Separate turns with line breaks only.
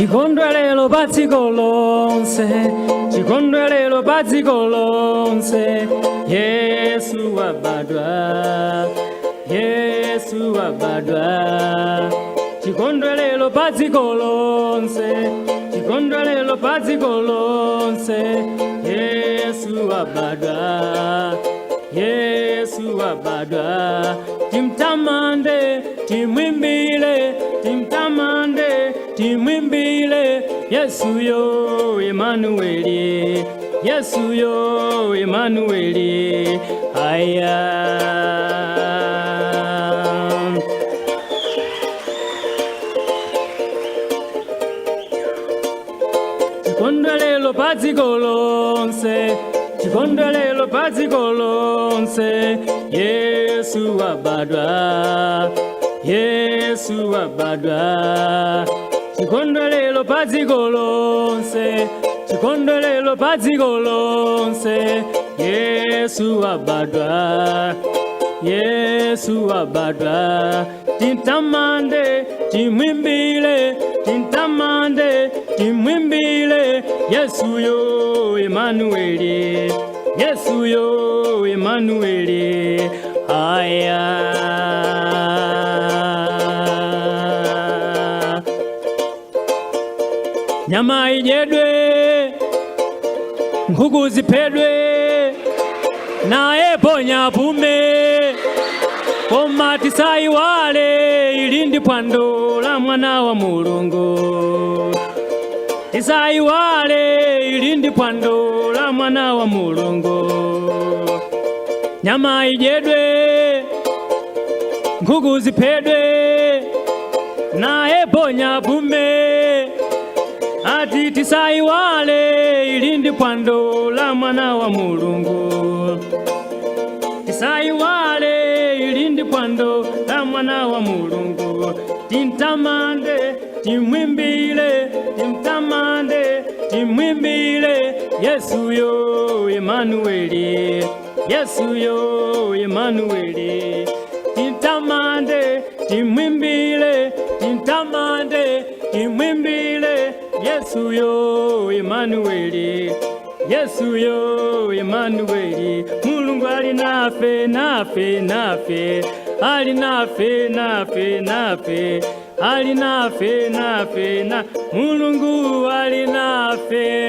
Chikondwerero pa dziko lonse, chikondwerero pa dziko lonse, Yesu wabadwa, Yesu wabadwa. Chikondwerero pa dziko lonse, chikondwerero pa dziko lonse, Yesu wabadwa, Yesu wabadwa. Timtamande, timwimbile, timtamande, timwimbile Yesu yo Emanueli, Yesu yo Emanueli. Aya. Chikondwerero pa dziko lonse, chikondwerero pa dziko lonse, Yesu wabadwa, Yesu wabadwa. Chikondwerero pa dziko lonse, chikondwerero pa dziko lonse, Yesu wabadwa, Yesu wabadwa. Timtamande, timwimbile, timtamande, timwimbile Yesu yo Emanueli, Yesu yo Emanueli. Aya. Nyama idyedwe, nkhuku ziphedwe, naye ponya pume, koma tisayiwale ili ndi phwando la mwana wa Mulungu. Tisayiwale ili ndi phwando la mwana wa Mulungu. Nyama idyedwe, nkhuku ziphedwe, naye ponya pume, ati tisayiwale ili ndi phwando la mwana wa Mulungu. Tisayiwale ili ndi phwando la mwana wa Mulungu. Timtamande, timwimbile, timtamande, timwimbile Yesu yo Emanueli, Yesu yo Emanueli. Timtamande, timwimbile, timtamande, timwimbile Yesu yo Emanueli, Yesu yo Emanueli. Mulungu ali nafe, nafe, nafe, ali nafe, nafe, nafe, ali nafe, nafe, na Mulungu ali nafe.